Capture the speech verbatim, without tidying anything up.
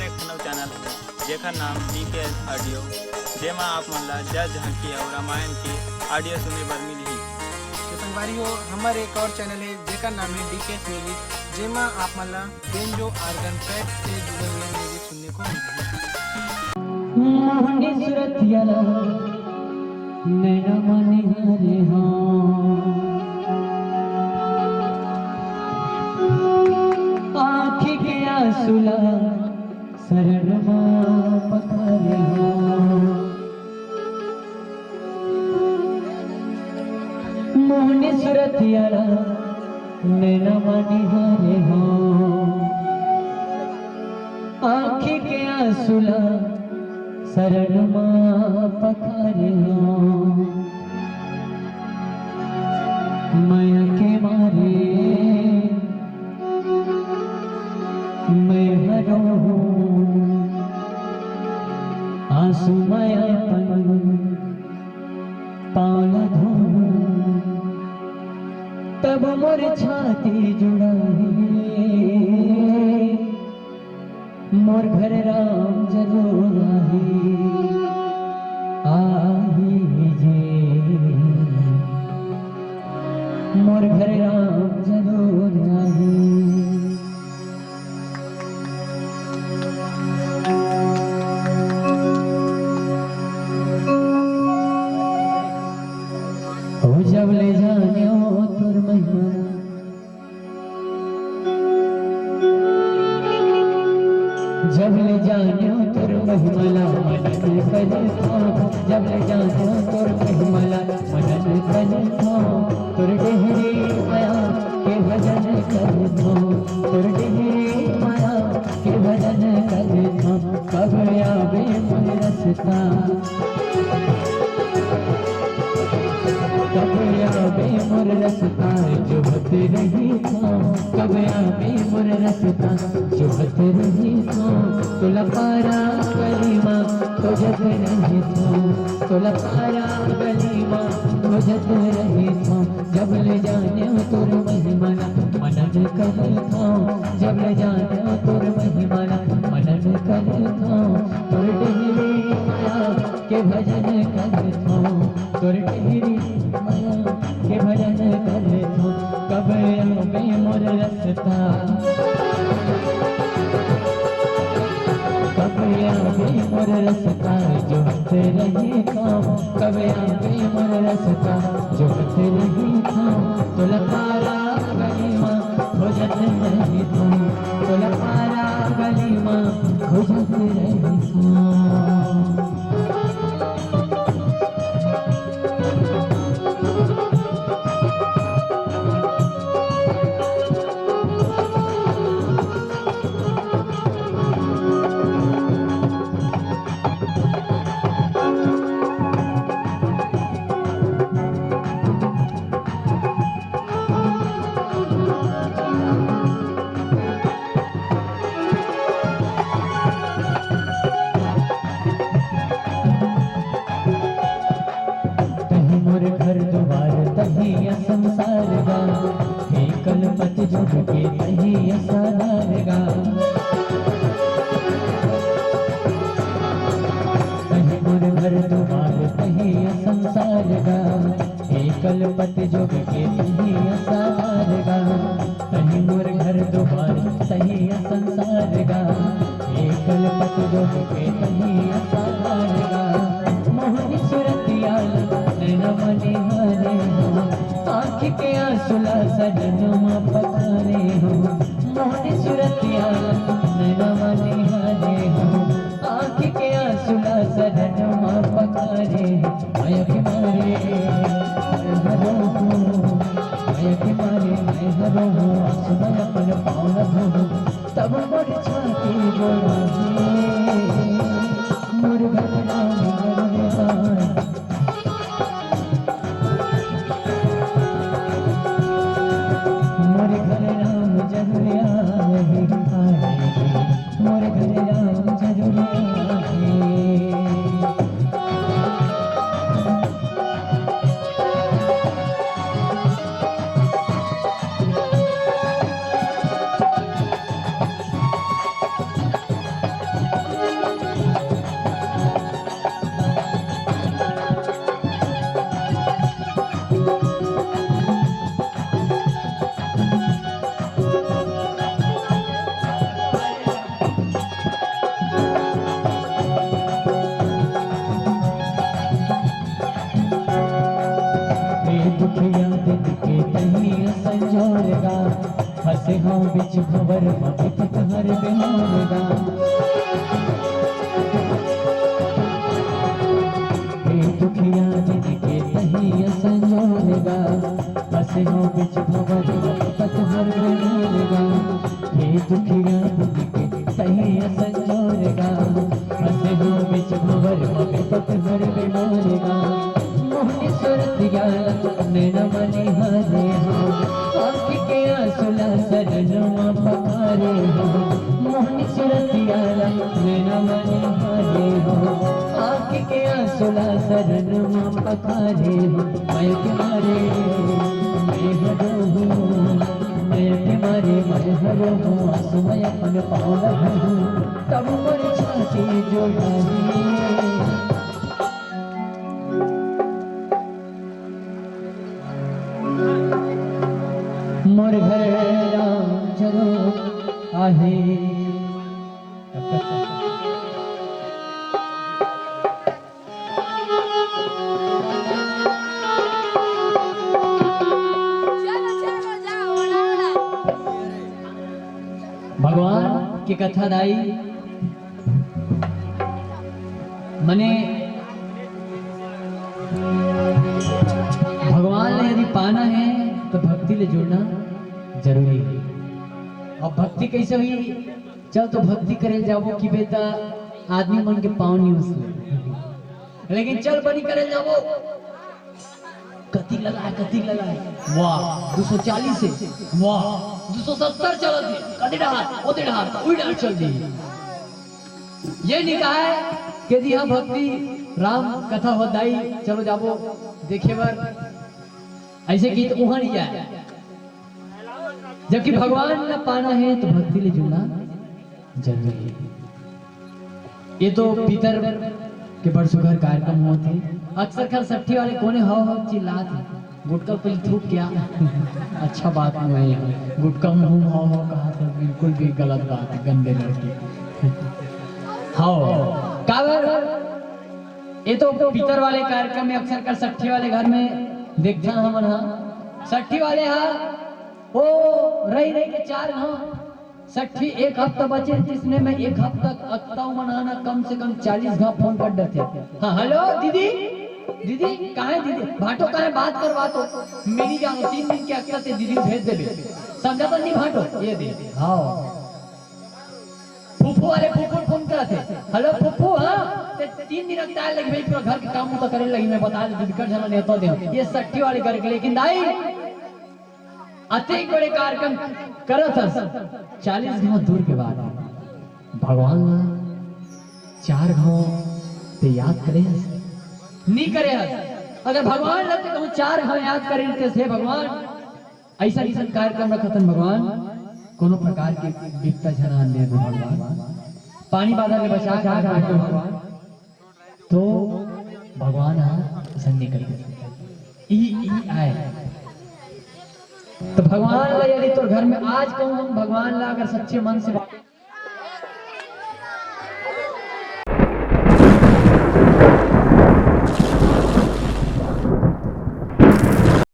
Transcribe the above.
एक ठन अउ चैनल हे, जेकर नाम डीके ऑडियो, जेमा आप मन ला जस झांकी अउ रामायण के ऑडियो सुने बर मिलही। तो संगवारी हो, हमर एक और चैनल हे, जेकर नाम हे डीके म्यूजिक, जेमा आप मन ला बेंजो ऑर्गन पैड से जुड़े हुए म्यूजिक सुनने को मिलही। मोहनी सुरतिया ला नैना म निहारे हो, आँखी के आंसू ला शरण म पखारे हो। मोहनी सुरतिया ला नैना म निहारे हो, आँखी के आंसू ला शरण म पखारे हो। मया के मारे मैं हरो हूँ, आंसू मया पन पाँव ला धोहूँ, तब मोर छाती जुड़ाही। मोर घर राम जरूर आही, आही जे। मोर घर राम जरूर आही। ओ जब ले जानियो तोर महिमा, जब ले जानियो तोर महिमा ला मनन करथों, जब ले जानियो तोर महिमा ला मनन करथों, तोर डेहरी मया के भजन करथों, तोर डेहरी मया के भजन करथों। कब आबे मोर रस्ता, कब आबे मोर रस्ता, जोहत रहिथों। कब आबे मोर रस्ता, जोहत रहिथों। तोला पारा गली मा खोजत रहिथों, तोला पारा गली मा खोजत रहिथों। जब ले जानियो तोर महिमा ला मनन करथों, जब ले जानियो तोर महिमा ला मनन करथों। तोर डेहरी मया के भजन करथों, तोर डेहरी मया के भजन करथों। कब आबे मोर रस्ता, कब आबे मोर रस्ता, जोहत रहिथों। कब आबे मोर रस्ता, जोहत रहिथों। तोला पारा गली मा खोजत रहिथों, तोला पारा गली मा खोजत रहिथों। तहीं मोर घर दुवार, तहीं ये संसार गा, हे कलपत जुग के तहीं ये साधार गा। तहीं मोर घर दुवार, तहीं ये संसार गा, हे कलपत जुग के तहीं ये साधार गा। तहीं मोर घर दुवार, तहीं ये संसार गा, हे कलपत जुग के तहीं ये साधार गा। मोहनी सुरतिया ला नैना म निहारे हों, आँखी के आंसू ला शरण म पखारे हों। मोहनी सुरतिया ला नैना म निहारे हों, आँखी के आंसू ला शरण म पखारे। मया के मारे मैं हरो हूँ, मया के मारे मैं हरो हूँ, आंसू मैं अपन पाँव ला धोहूँ, तब मोर छाती जुड़ाही। मोर घर राम जरूर आही, मोर घर राम जरूर आही, आही। मोर घर राम जरूर आही। प्यारा, मैं न मन हारे हो, आँख के आँसू ला शरण मा पखारे हो। मैं के मारे, मैं हरो हूँ, मैं के मारे, मैं हरो हूँ, आँसू मैं अपन पाँव ला धोहूँ, तब मोर छाती जुड़ाही। मोर घर राम जरूर आहे। भगवान के कथा दाई, मने भगवान ले यदि पाना है तो भक्ति ले जुड़ना जरूरी है। अब भक्ति कैसे हुई? चल तो भक्ति करे जाबो कि बेटा आदमी मन के पाँव नहीं उसले, लेकिन चल बनी करे जाबो, कति ललाय, कति ललाय, वाह, दू सौ चालीस है, वाह, दू सौ सत्तर चलत है, कति डहार, ओते डहार, उही डहार चल दी। ये नहीं कहा है कि जी हाँ भक्ति राम कथा हो दाई, चलो जाबो देखे बर, ऐसे की तो उहाँ नहीं जाए। जबकि भगवान ला पाना है तो भक्ति ले जुड़ना जरूरी है। ये तो पितर के बड़ सुघर कार्यक्रम होत हे। अक्सर कर सट्ठी वाले कोने हव हव चिल्लात हे, गुटका पहले थूक क्या? अच्छा बात नहीं है, गुटका मुंह हव हव कहा था, बिल्कुल भी गलत बात है, गंदे लड़के। हव, काबर? ये तो पितर वाले कार्यक्रम में अक्सर कर सट्ठी वाले घर में देखथन हमन हा, सट्ठी वाले हा, ओ रही रही के चार घाव सट्ठी एक हफ्ता बचे, जिसने मैं एक हफ्ता तक अक्ता मनाना कम से कम चालीस घाव फोन कर डरते। हाँ, हेलो दीदी, दीदी कहाँ है दीदी? भाटो कहाँ है? बात करवा तो। मेरी जानो, तीन दिन के अक्ता ते दीदी भेज देबे। समझा तो नहीं भाटो? ये दे। हाँ। फूफू वाले फूफू फोन करत हे, "हेलो फूफू, हाँ, ते तीन दिन तक आए लगी भाई, पूरा घर के काम उता करे लगी, मैं बता दे, बिकट झन नेवता दे।" ये सट्ठी वाले करके, लेकिन दाई अतेक बड़े कार्यक्रम करत हस, चालीस घाव दूर के बात हे, भगवान ला चार घाव ते याद करे हस? नी करे हस। अगर भगवान ला ते कहूँ चार घाव याद करे रहते, हे भगवान, ऐसा ऐसा कार्यक्रम रखतन भगवान, कोनो प्रकार के विपदा झन आन दे भगवान, पानी बादल ले बचा के रखो भगवान, तो भगवान हा संग निकल गए। ई, ई आए। तो भगवान ला यदि तोर घर में आज कहूँ हम भगवान ला अगर सच्चे मन से